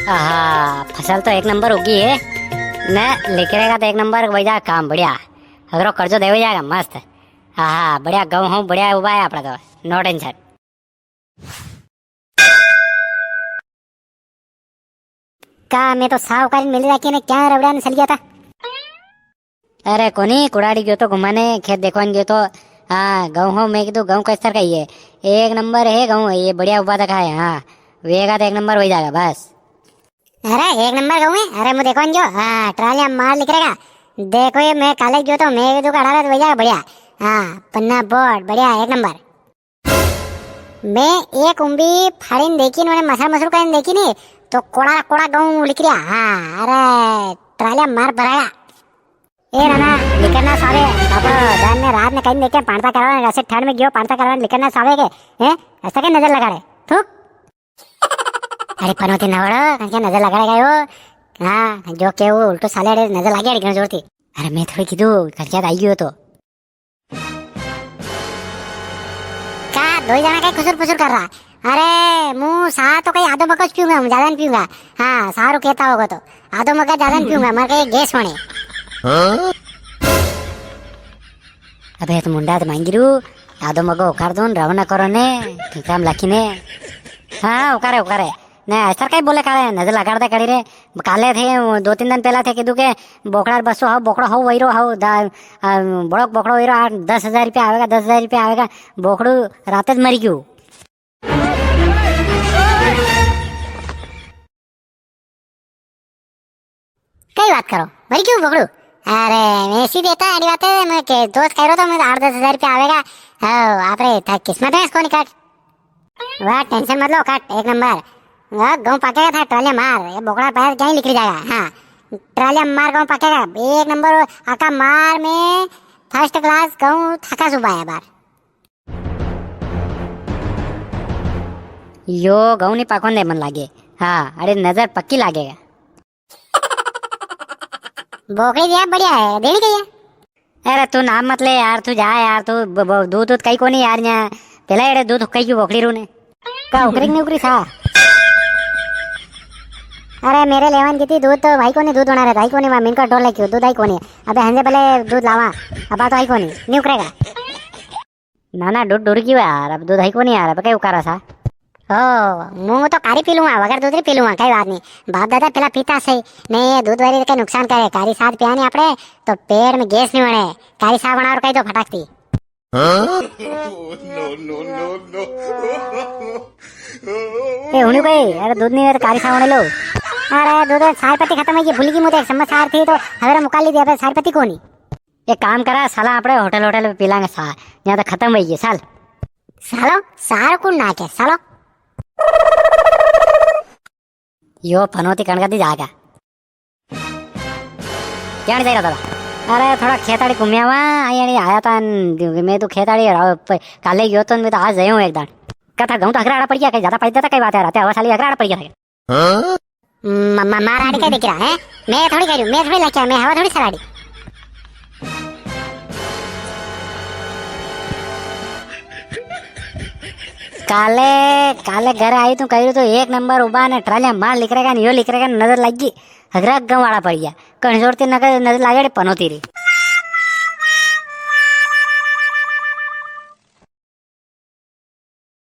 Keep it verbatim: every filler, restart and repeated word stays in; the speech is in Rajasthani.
आहा, फसल तो एक नंबर उगी है ने, लिकरेगा तो एक नंबर वई जा काम, बढ़िया। अगरो कर्जो देवे जाएगा मस्त। आहा, बढ़िया गऊं हूं, बढ़िया उबा है आपड़ा तो, no tension। का मैं तो साव कालीन मेली राखी ने क्या रवड़ा ने चल गया था? अरे कोनी, कुड़ाड़ी गयो तो घुमाने, खेत देखवान गयो तो। हाँ, गऊं हो, मैं कीधु गऊं कस्तर का ही है। एक नंबर है गऊं, ये बढ़िया उबा तक है। हाँ, वेगा तो एक नंबर वई जाएगा बस। अरे एक नंबर गऊं है, अरे मूं देखवान गयो। हाँ, ट्रालिया मार लिकरेगा। देखो ये मैं काले गयो तो मैं कीधु का अठारह तो वई जाएगा बढ़िया। हाँ, पन्ना बोर्ड बढ़िया एक नंबर। मैं एक उम्बी फाड़ीन देखी ने, मसर मसर करीन देखी ने, तो कोड़ा कोड़ा गऊं लिकरिया। हाँ, अरे, ट्रालिया मार भराया। ए नाना, लिकरना सावे, बापड़ो, दान ने रात ने कहीं देखे, पाणता करवा, ऐसे ठंड में गयो, पाणता करवा, लिकरना सावे के, हैं? ऐसा के नजर लगाड़े, थूक। अरे, पनोती नवड़ो, कहीं नजर लगाड़े गयो? हाँ, जो के वो उल्टो साले अड़े नजर लागे अड़े घणो जोर थी। अरे, मैं थोड़ी कीधु, कहीं आई गयो तो। का दोई जना कई खुसुर फुसुर कर रहा? अरे, मूं सा तो कई आधो मगज पीऊंगा, हूं ज्यादा नी पीऊंगा। हाँ, सारू कहता होगा तो। आधो मगज ज्यादा नी पीऊंगा, मारे कई गैस होणे। हाँ? अबे, तो मुंडा तो मांगी रू, आधो मगो उखाड़ दूं, रवाना करो ने, ठीकरा में लाखी ने। हाँ, उखारे, उखारे। ने, ऐसा कई बोले काले, नजर लगाड़ दे कड़ी रे। काले थे, वो दो तीन दिन पहला थे, कीधु के बोकड़ा बसो हाउ, बोकड़ो हाउ, वहीरो हाउ, दा-, आ, बड़ो बोकड़ो वहीरो, आठ, दस हजार रुपया आवेगा, दस हजार रुपया आवेगा, बोकड़ू राते ज मरी गयो। कई बात करो, मरी गयो बोकड़ू? अरे, मैं ऐसी देता, अड़ी बात है, मैं के, दोस्त कह रहा था, मैं आठ दस हजार रुपया आवेगा। हाँ, आप रे, था किस्मत में इसको निकाट। वाह, tension मत लो, कट, एक नंबर। वाह, गऊं पाकेगा था, ट्रालिया मार, ये बोकड़ा पैर क्या ही निकल जाएगा। हाँ, ट्रालिया मार, गऊं पाकेगा, एक नंबर, आका मार में first class गऊं थाका सुबह है बार। यो गऊं नी पाकों दे मन लागे। हाँ, अरे नजर पक्की लागेगा। बोकड़ी दिया बढ़िया है, देनी कही है। अरे तू नाम मत ले यार, तू जा यार, तू ब-, ब-, दूध दूध कई कोनी यार, न्या पेला एड़े दूध कई क्यों बोकड़ी रू ने? का उकरी नी उकरी सा? अरे मेरे लेवन की थी दूध तो भाई कोनी, दूध होना रहता भाई कोनी, वहाँ मिनका डोर लेके दूध आई कोनी। अबे हंजे भले दूध लावा, अब तो आई कोनी, नी उकरेगा। ना ना, दूध डूर गयो यार, अब दूध है कोनी यार, अब कई उकारा सा। ओ, मूं तो कारी पी लूंगा, वगर दूध री पी लूंगा, कई बात नी। बाप दादा पेला पीता से, ने ये दूध वाली के नुकसान करे, कारी साद पिया नी आपड़े, तो पेट में गैस नी बने। कारी सा बना और कई तो फटाक थी। हाँ? No, no, no, no। ए, हुणी कई, अरे दूध नी वे तो कारी सा बने लो। अरे दूध में सारी पत्ती खत्म है, ये भूल गई मुझे, एक चम्मच सार थी तो हवेरे मुका ली दिया, अबे सारी पत्ती कोनी। एक काम करा साला, आपड़े होटल, होटल पे पी लांगे सा, यहाँ तो खत्म हुई है साल। सालो, सार कुण ना के, सालो। यो फनोती कणका दी जागा। क्या नहीं जाएगा दादा? अरे थोड़ा खेताड़ी घूमिया हुआ, आई अड़ी आया था न, मैं तो खेताड़ी रा-, प-, काले गयो तो मैं तो आज जाऊँ एक दान। कथा गऊं तो हगरा आड़ा पड़ गया, कई ज्यादा पड़ जाता, कई बात है, राते हवा साली हगरा आड़ा पड़ गया था। हाँ? म-, म-, मार आड़ी के दिख रहा है? मैं थोड़ी करूँ, मैं थोड़ी लख्या, मैं हवा थोड़ी सराड़ी। काले, काले घर आई तू कही तो एक नंबर उबा ने ट्रालिया मार लिकरेगा ने यो लिकरेगा ने नजर लग गई। हगरा गंवाड़ा पड़ गया। कहीं जोर ती नजर, नजर लागे रे पनोती री।